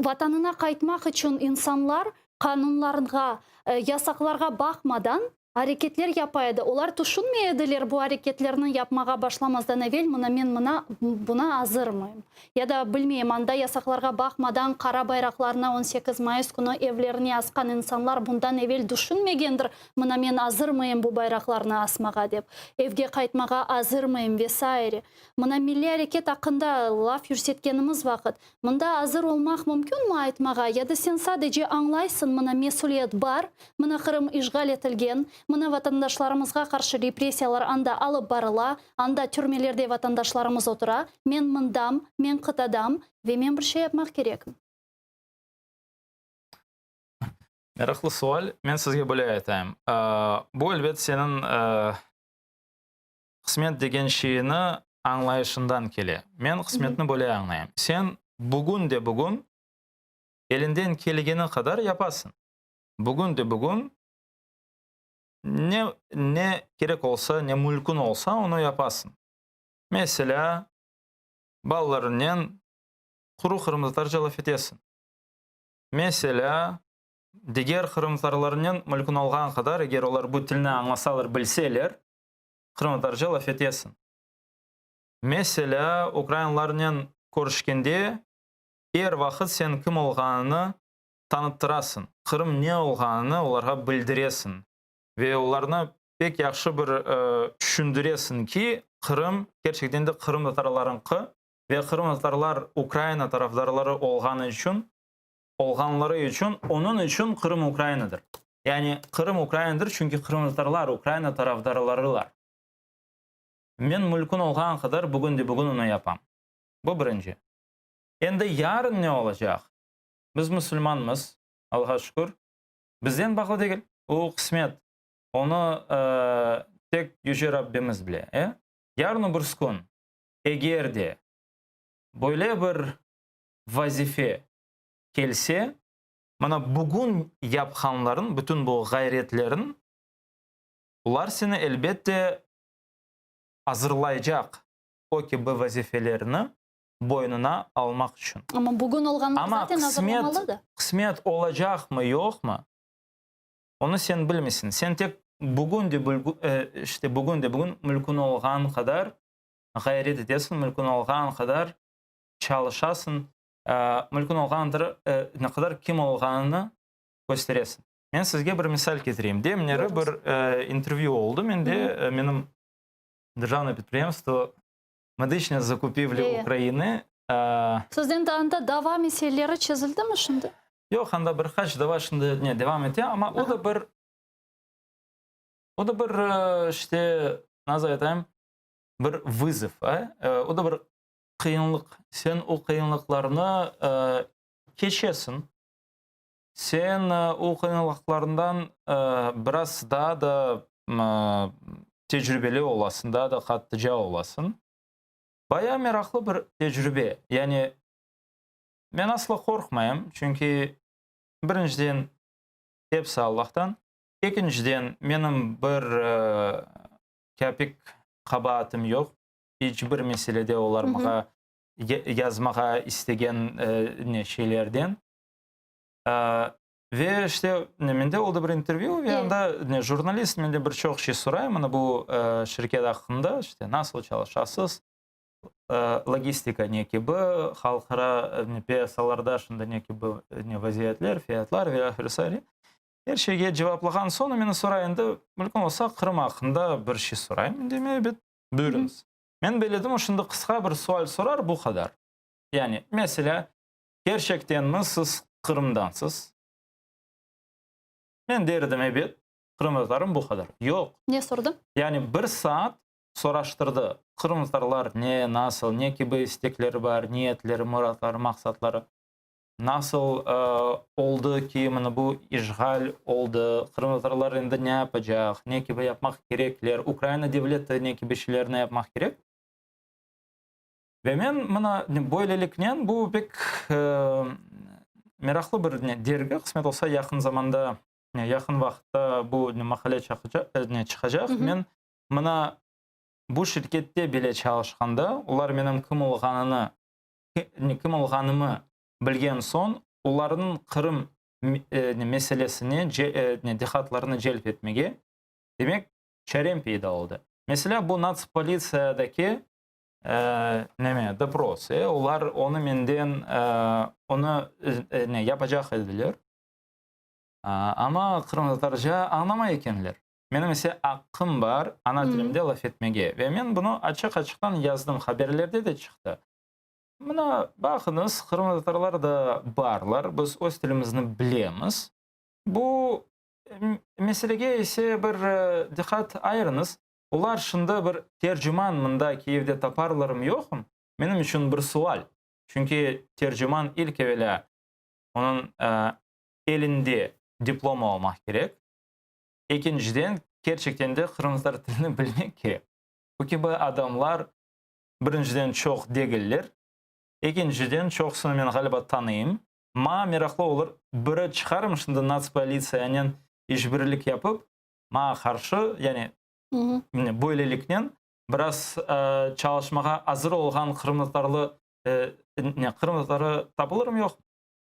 Vatanına qaytmaq içün insanlar qanunlarğa, yasaqlarğa baqmadan areketler yapa edi. Olar tüşünmey ediler bu areketlerni yapmağa başlamazdan evel, mına men mına buna azırmıyım. Ya da, bilmeyim, anda yasaqlarğa baqmadan qara bayraqlarnı 18 mayıs künü evlerine asqan insanlar bundan evel tüşünmegendir, mına men azırmıyım bu bayraqlarnı asmağa dep, evge qaytmağa azırmıyım ve saire. Mına milliy areket aqqında laf yürsetkenimiz vaqıt, mında azır olmaq mümkünmi aytmağa, ya da sen sadece añlaysıñ, mına mesüliyet bar, mına Qırım işğal etilgen, mına vatandaşlarımızğa qarşı repressiyalar anda alıp barıla, anda türmelerde vatandaşlarımız otura, men mındam, men qıtadam ve men bir şey yapmaq kerekim. Meraqlı sual. Men sizge böyle aytayım. Bu, elbet, seniñ Qısmet degen şeyni añlayışından kele. Men qısmetni böyle añlayım. Sen bugün de bugün elinden kelgeni qadar yapasıñ. Bugün de bugün ne, ne kerek olsa, ne mülkün olsa, onı yapasıñ. Meselâ, balalarıñnen quru qırımtatarca laf etesiñ. Meselâ, diger qırımtatarlarınen mülkün olğan qadar, eger olar bu tilni añlasalar, bilseler, qırımtatarca laf etesiñ. Meselâ, ukrainlarnen körüşkende er vaqıt sen kim olğanını tanıttırasıñ, Qırım ne olğanını olarğa bildiresiñ ve olarnı pek yahşı bir tüşündiresiñ ki, Qırım kerçekten de qırımtatarlarıñqı ve qırımtatarlar Ukraina tarafdarları olğanı içün olğanları içün, onıñ içün Qırım Ukrainadır. Yani Qırım Ukrainadır, çünki qırımtatarlar Ukraina tarafdarlarılar. Men mülkün olğan qadar bugün de bugün onı yapam. Bu birinci. Endi yarın ne olacaq? Biz musulmanmız, Allağa şükür. Bizden bağlı degil. O qısmet. Onı tek Yüce Rabbimiz bile. E? Yarın öbürs kün, eger de böyle bir vazife kelse, mana bugün yapqanlarıñ, bütün bu ğayretleriñ, olar seni elbette azırlaycaq o kibi vazifelerni boynuna almaq içün. Amma bugün olğanlar zaten azırlamalı da. Qısmet olacaqmı, yoqmı, onı sen bilmeysiñ. Sen tek bugün de, işte bugün de bugün mülkün olğan qadar ğayret etesiñ, mülkün olğan qadar çalışasıñ, mülkün olğandır, ne qadar kim olğanını kösteresiñ. Men sizge bir misal ketireyim. Demleri bir intervyu oldı mende, menim Državnoye predpriyemstvo Medıçne zakupivli Ukrainı. Sizden de anda dava meseleleri çezildimi şimdi? Yoq, anda bir qaç dava şimdi ne devam ete, amma o da bir. O da bir, işte, nasıl aytayım, bir vızov, a? O da bir qıyınlıq. Sen o qıyınlıqlarnı keçesiñ. Sen o qıyınlıqlarından biraz daa da tecrübeli olasıñ, daa da qattıca olasıñ. Bayağı meraqlı bir tecrübe. Yani men asla qorqmayım, çünki birinciden episi Allahtan, ekinciden menim bir kapik qabaatım yoq, iç bir meselede olar maña yazmağa istegen ne şeylerden. Ve işte mende oldı bir intervyu ve anda ne jurnalist mende bir çoq şey soray, mına bu şirket aqqında, işte nasıl çalışasız, logistika ne kibi, halqara piyasalarda şimdi ne kibi ne vaziyetler, fiyatlar ve ve saire. Er şeyge cevaplağan soñ meni soray endi, mümkün olsa Qırım aqqında bir şey sorayım, deyim, ebet, buyurıñız. Men belledim, o şimdi qısqa bir sual sorar, bu qadar. Yani, meselâ, Kerçektenmi siz Qırımdansız? Men der edim, ebet, qırımtatarım, bu qadar. Yoq. Ne sordı? Yani bir saat soraştırdı, qırımtatarlar ne, nasıl, ne kibi istekleri bar, niyetleri, muratları, maqsatları, nasıl oldı ki, mına bu işğal oldı, qırımtatarlar endi ne yapacaq, ne kibi yapmaq kerekler, Ukraina devleti ne kibi şeylerni yapmaq kerek. Ve men mına böyleliknen bu pek meraqlı bir dergi, qısmet olsa yaqın zamanda, yaqın vaqıtta bu maqale çıqacaq. Men mına bu şirkette bile çalışqanda, olar menim kim olğanını, kim olğanımı bilgen soñ, olarnıñ Qırım meselesine diqqatlarını celp etmege, demek, çarem peyda oldı. Meselâ, bu natspolitsiyadaki neme, dopros, olar onı menden, onı ne, yapacaq ediler, amma qırımtatarca añlamay ekenler. Menim ise aqqım bar ana tilimde laf etmege ve men bunı açıq-açıqtan yazdım, haberlerde de çıqtı. Mına, baqıñız, qırımtatarlar da barlar, biz öz tilimizni bilemiz. Bu meselege ise bir diqqat ayırıñız. Olar şimdi bir terciman mında Kiyevde taparlarmı yoqmı, menim içün bir sual. Çünki terciman ilk evelâ onıñ elinde diploma olmaq kerek, ekinciden, kerçekten de qırımtatar tilini bilmek kerek. Bu kibi adamlar, birinciden, çoq degiller, ekinciden, çoqusını men, ğaliba, tanıyım. Maña meraqlı olur, biri çıqarmı şimdi natspolitsiyanen işbirlik yapıp, Maña qarşı, yani böyleliknen biraz çalışmağa azır olğan qırımtatarlı, ne, qırımtatarı tapılırmı, yoq?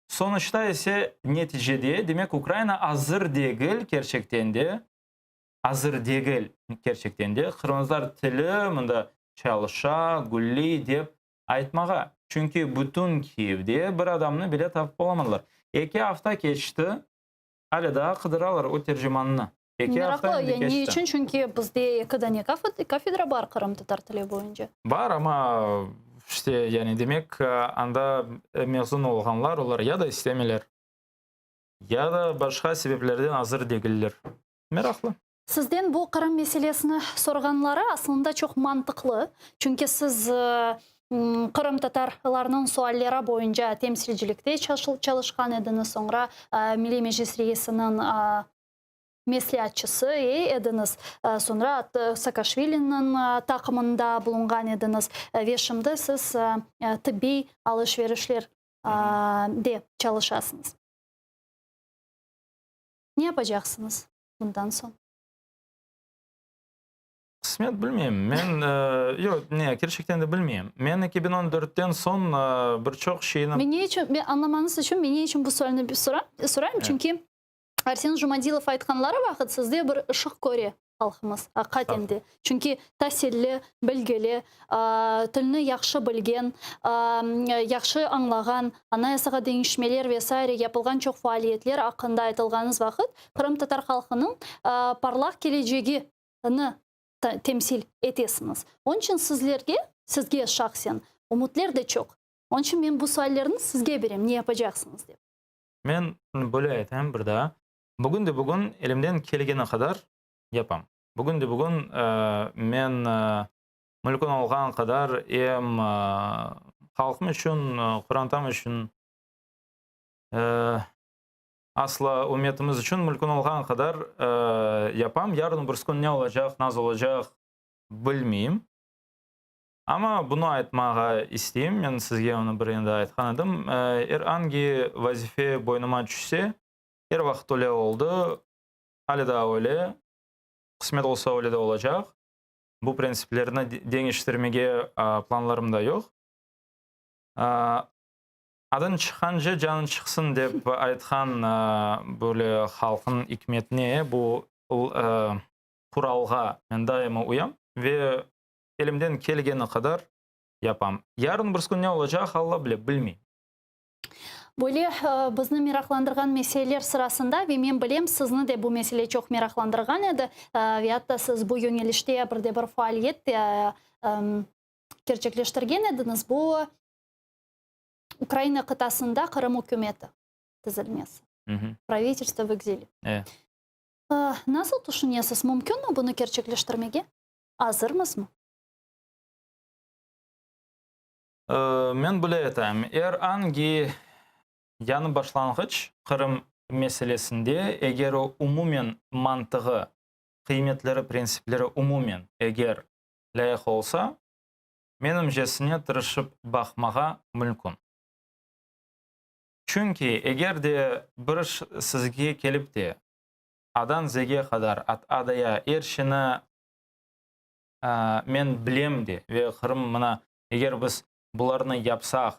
Sonuçta ise, neticede, demek, Ukraina azır degil, kerçekten de, azır degil, kerçekten de, qırımtatar tili mında çalışa, gülley dep aytmağa. Çünki bütün Kiyevde bir adamnı bile tapıp olamadılar. Eki afta keçti, Alâ daa qıdıralar o tercimannı. Eki afta Meraqlı, endi ya ne keçti. içün? Çünki bizde eki dane kafedra bar qırımtatar tili boyunca. Bar, amma işte, yani demek, anda mezun olğanlar, olar ya da istemeyler, ya da başqa sebeplerden azır degiller. Meraqlı. Sizden bu Qırım meselesini sorğanları aslında çoq mantıqlı, çünki siz qırımtatarlarnıñ sualleri boyunca temsilcilikte çalışqan ediñiz, soñra Milliy Meclis reisiniñ mesleatçısı ediñiz, soñra Saakaşviliniñ taqımında bulunğan ediñiz ve şimdi siz tıbbiy alış-verişler de çalışasıñız. Ne yapacaqsıñız bundan soñ? Qısmet, bilmeyim. Men, yoq, ne, kerçekten de bilmeyim. Men 2014-ten soñ bir çoq şeyni. Men ne içün, men añlamañız içün, men ne içün bu sualni sorayım, çünki Arsen Jumadilov aytqanları vaqıt sizde bir ışıq köre halqımız, aqiqaten de. Çünki tasilli, bilgili, tilni yahşı bilgen, yahşı añlağan, Anayasağa deñişmeler ve saire yapılğan çoq faaliyetler aqqında aytılğanız vaqıt qırımtatar halqınıñ parlaq kelecegini temsil etesiñiz. Onıñ içün sizlerge, sizge şahsen ümütler de çoq. Onıñ içün men bu suallerni sizge berem, ne yapacaqsıñız dep. Men böyle aytayım bir daa, bugün de bugün elimden kelgeni qadar yapam. Bugün de bugün men mülkün olğan qadar em halqım içün, qorantam içün, asla ümmetimiz içün mülkün olğan qadar yapam. Yarın birisi kün ne olacaq, nasıl olacaq bilmeyim. Amma bunı aytmağa isteyim, men sizge onı bir endi aytqan edim, er angi vazife boynuma tüşse, er vaqıt öyle oldı, ale daa öyle, qısmet olsa öyle de olacaq, bu printsiplerni deñiştirmege planlarım da yoq. Adıñ çıqqance canıñ çıqsın dep aytqan böyle halqnıñ ikmetine, bu quralğa men daima uyam ve elimden kelgeni qadar yapam. Yarın birisi kün ne olacaq, Alla bile, bilmeyim. Böyle bizni meraqlandırğan meseleler sırasında, ve men bilem, sizni de bu mesele çoq meraqlandırğan edi, ve atta siz bu yöñelişte bir de bir faaliyet de kerçekleştirgen ediñiz, bu Ukraina qıtasında Qırım ükümeti tizilmesi, Pravitelstvo v ekzile. Nasıl tüşünesiz, mümkünmi bunı kerçekleştirmege? Azırmızmı? Men böyle aytayım, er angi yañı başlanğıç Qırım meselesinde, eger o umumen mantığı, qıymetleri, printsipleri umumen eger lâyıq olsa, menimcesine tırışıp baqmağa mümkün. Çünki eger de bir sizge kelip de A'dan Z'ge qadar, at A'da Ya er şeyni men bilem de ve Qırım mına eger biz bularnı yapsaq,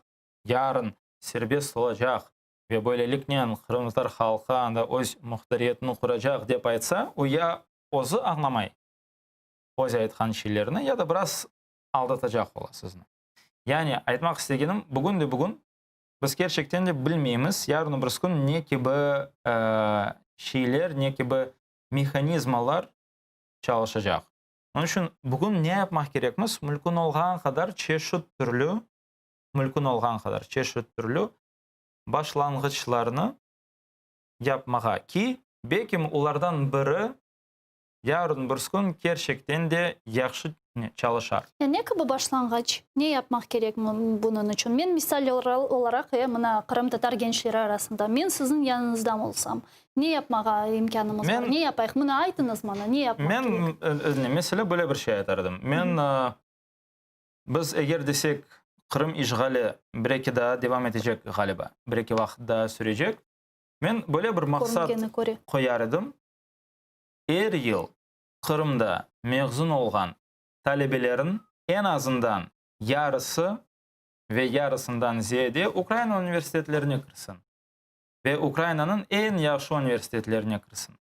yarın serbest olacaq ve böyleliknen qırımtatar halqı anda öz muhtariyetini quracaq dep aytsa, o ya özü añlamay öz aytqan şeylerini, ya da biraz aldatacaq ola sizni. Yani aytmaq istegenim, bugün de bugün biz kerçekten de bilmeymiz, yarın birisi kün ne kibi şeyler, ne kibi mehanizmalar çalışacaq. Onıñ içün bugün ne yapmaq kerekmiz? Mülkün olğan qadar çeşit türlü, mülkün olğan qadar çeşit türlü başlanğıçlarnı yapmağa ki, belkim olardan biri yarın birisi kün kerçekten de yahşı çalışar. Ne kibi başlanğıç? Ne yapmaq kerek bunıñ içün? Men misal olaraq, mına, qırımtatar gençleri arasında, men siziñ yanıñızdan olsam, Ne yapmağa imkânımız bar? Ne yapayıq? Mına aytıñız maña, ne yapmaq kerek? Men, meselâ, böyle bir şey aytar edim. Men, biz eger desek, Qırım işğali bir-eki daa devam etecek ğaliba, bir-eki vaqıt daa sürecek. Men böyle bir maqsat qoyar edim, er yıl Qırımda mezun olğan talebelerin eñ azından yarısı ve yarısından ziyade Ukraina universitetlerine kirsin. Ve Ukrainanıñ eñ yahşı universitetlerine kirsin.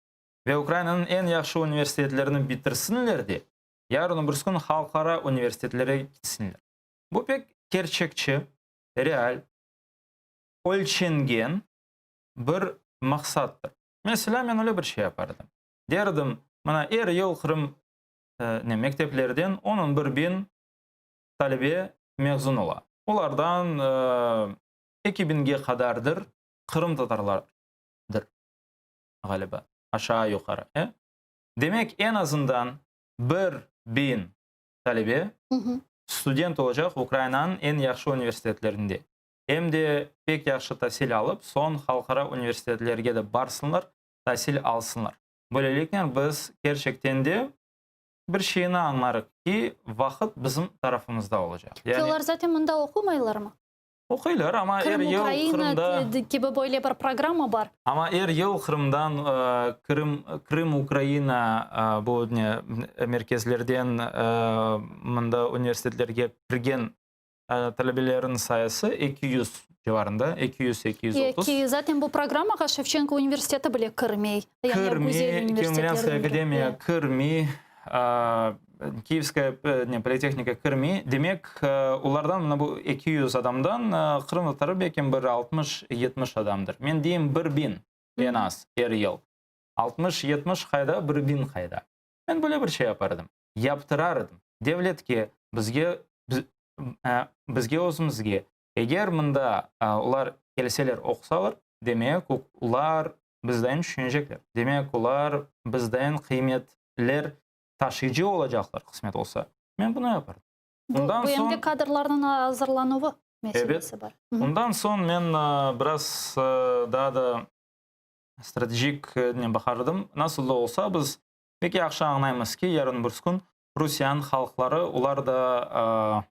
Ve Ukrainanıñ eñ yahşı universitetlerini bitirsinler de, yarın öbürsü kün halqara universitetlere gitsinler. Bu pek kerçekçi, real, ölçengen bir maqsattır. Meselâ, men öyle bir şey yapar edim. Derdim, mına, er yıl Qırım ne, mekteplerden on, on bir biñ talebe mezun ola. Olardan 2000-ge qadardır qırımtatarlardır, ğaliba, aşağı-yuqarı, e? Demek, eñ azından 1000 talebe student olacaq Ukrainanıñ eñ yahşı universitetlerinde. Em de pek yahşı tasil alıp, soñ halqara universitetlerge de barsınlar, tasil alsınlar. Böyleliknen biz kerçekten de bir şeyni añlarıq ki, vaqıt bizim tarafımızda olacaq. Yani, Olar zaten mında oqumaylarmı? Oquylar, amma er yıl Qırım-Ukraina kibi böyle bir programma bar. Amma er yıl Qırımdan Qırım, Krım-Ukraina bu ne merkezlerden mında universitetlerge kirgen talebelerin sayısı 200 civarında, 200, 230. Ki zaten bu programmağa Şevçenko universiteti bile kirmey. Kirmey, Kiyev-Mogilânskaya akademiya kirmey. Kiyevskaya ne, politehnika kirmey. Demek, olardan mına bu 200 adamdan qırımtatarı belki bir altmış-yetmiş adamdır. Men deyim, bir biñ eñ az er yıl. Altmış-yetmiş qayda, bir biñ qayda? Men böyle bir şey yapar edim. Yaptırar edim. Devletke, bizge, bizge özümizge. Eger mında olar kelseler, oqusalar, demek, olar bizden tüşünecekler. Demek, olar bizden qıymetler. taşıyıcı olacaqlar, qısmet olsa. Men bunı yapardım. Bu, Ondan bu em de soñ kadrlarnıñ azırlanuvı meselesi ebet, bar. ondan soñ men biraz daa da stratejik ne baqardım. Nasıl da olsa, biz pek yahşı añlaymız ki, yarın birsi kün Rusiyanıñ halqları, olar da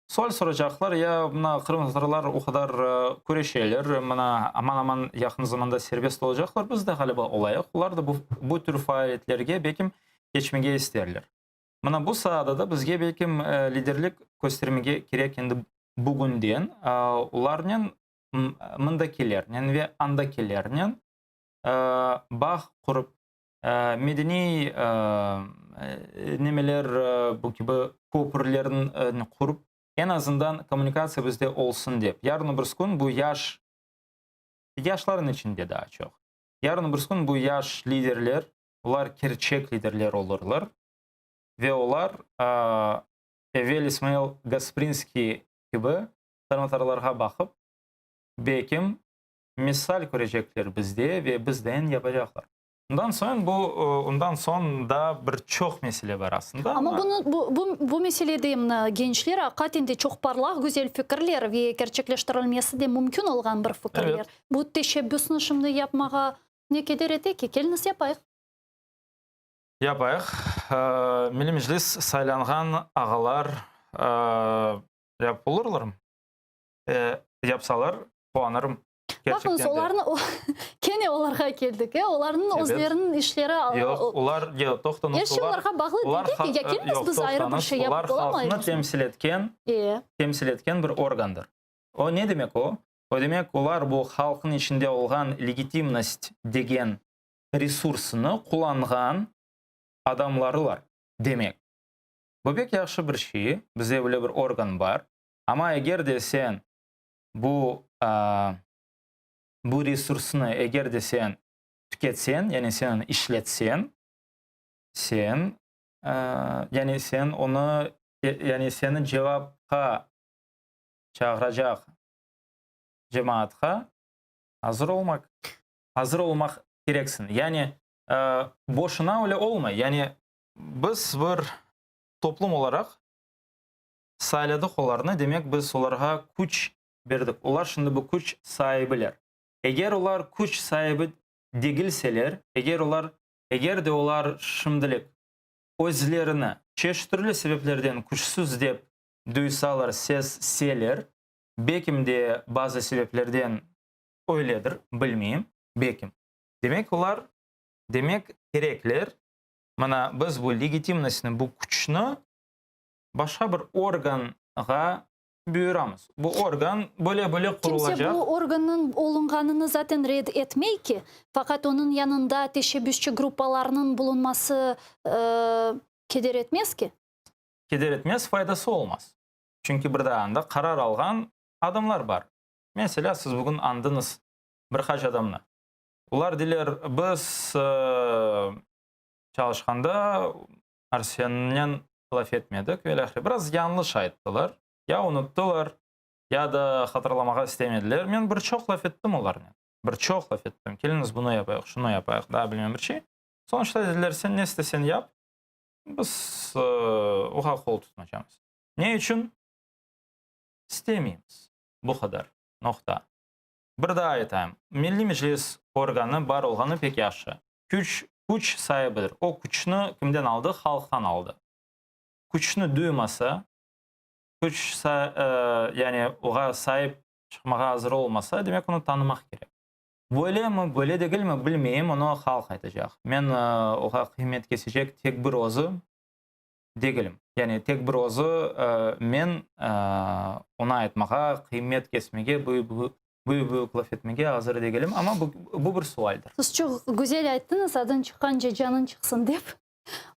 sual soracaqlar, ya mına qırımtatarlar o qadar küreşeler, mına aman-aman yaqın zamanda serbest olacaqlar, biz de ğaliba olayıq, olar da bu, bu tür faaliyetlerge belkim keçmege isterler. Mına bu saada da bizge belkim liderlik köstermege kerek endi bugünden, olarnen, mındakilernen ve andakilernen bağ qurıp, medeniy nemeler, bu kibi köpürlerni qurıp, eñ azından kommunikatsiya bizde olsun dep. Yarın öbürs kün bu yaş, yaşlarnıñ içinde daa çoq, yarın öbürs kün bu yaş liderler, olar kerçek liderler olurlar ve olar evel İsmail Gasprinskiy kibi qırımtatarlarğa baqıp, belkim, misal körecekler bizde ve bizden yapacaqlar. Ondan soñ bu, ondan soñ daa bir çoq mesele bar aslında, Amma amma. bunı, bu, bu, bu meselede mına gençler aqaten de çoq parlaq, güzel fikirler ve kerçekleştirilmesi de mümkün olğan bir fikirler. Evet. Bu teşebbüsni şimdi yapmağa ne keder ete ki? Keliñiz yapayıq. Yapayıq. Milliy Meclis saylanğan ağalar yapıp olurlarmı? Yapsalar, quvanırım. Baqıñız, Kerçekten de. olarnı, kene olarğa keldik, e, olarnıñ Ebet. özleriniñ işleri. Yoq, olar, yoq, toqtañız, Er şey olar, olarğa bağlı olar, degil ki, ya keliñiz yoq, biz ayrı bir toqtañız, şey olar yapıp halqnı olamaymızmı? temsil etken, E. temsil etken bir organdır. O ne demek o? O demek, olar bu halqnıñ içinde olğan legitimnost degen resursını qullanğan adamlarılar demek. Bu pek yahşı bir şey, bizde böyle bir organ bar. Amma eger de sen bu bu resursnı eger de sen tüketsen, yani sen onı işletsen, sen yani sen onı yani seni cevapqa çağıracaq cemaatqa azır olmaq azır olmaq kereksiñ. Yani boşuna öyle olmay. Yani biz bir toplum olaraq sayladıq olarnı, demek biz olarğa küç berdik. Olar şimdi bu küç saibiler. Eger olar küç saibi degilseler, eger olar, eger de olar şimdilik özlerini çeşit türlü sebeplerden küçsüz dep duysalar, sezseler, bekim de bazı sebeplerden öyledir, bilmeyim, bekim. Demek olar, demek kerekler, mına biz bu legitimnostnı, bu küçni başqa bir organğa buyuramız. Bu organ böyle-böyle Kimse qurulacaq. bu organnıñ olunğanını zaten red etmey ki, faqat onıñ yanında teşebbüsçi gruppalarnıñ bulunması keder etmez ki. Keder etmez, faydası olmaz. Çünki bir daa anda qarar alğan adamlar bar. Meselâ, siz bugün añdıñız bir qaç adamnı. Olar deyler, biz çalışqanda Arsennen laf etmedik ve ilâhre. Biraz yañlış ayttılar. Ya unuttılar, ya da hatırlamağa istemediler. Men bir çoq laf ettim olarnen. Bir çoq laf ettim. Keliñiz bunı yapayıq, şunı yapayıq, daa bilmem bir şey. Sonuçta dediler, sen ne istesen yap, biz oğa qol tutmacamız. Ne içün? İstemeymiz. Bu qadar. Noqta. Bir daa aytayım, Milliy Meclis organı bar olğanı pek yahşı. Küç, küç saibidir. O küçni kimden aldı? Halqtan aldı. Küçni duymasa, küç yani oğa saip çıqmağa azır olmasa, demek onı tanımaq kerek. Böylemi, böyle degilmi, bilmeyim, onı halq aytacaq. Men oğa qıymet kesecek tek bir özü degilim. Yani tek bir özü men onı aytmağa, qıymet kesmege, büyük-büyük laf etmege azır degilim. Amma bu, bu bir sualdir. Siz çoq güzel ayttıñız, adıñ çıqqance canıñ çıqsın dep.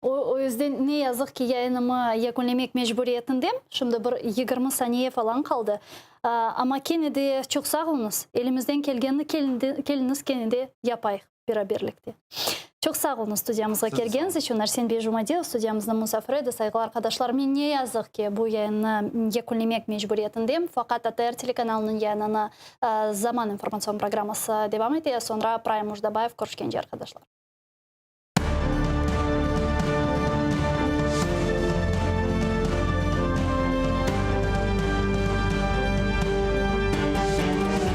O, o yüzden ne yazıq ki yayınımı yekünlemek mecburiyetindem. Şimdi bir 20 saniye falan qaldı. Amma kene de çoq sağ oluñız. Elimizden kelgenini keliñiz kene de yapayıq beraberlikte. Çoq sağ oluñız studiyamızğa kelgeniñiz içün. Arsen bey Jumadilov studiyamıznıñ musafiri edi. Sayğılı arqadaşlar, men ne yazıq ki bu yayınnı yekünlemek mecburiyetindem. Faqat ATR telekanalınıñ yayınını Zaman informatsion programması devam ete. Soñra Prime Mujdabayev körüşkence arqadaşlar.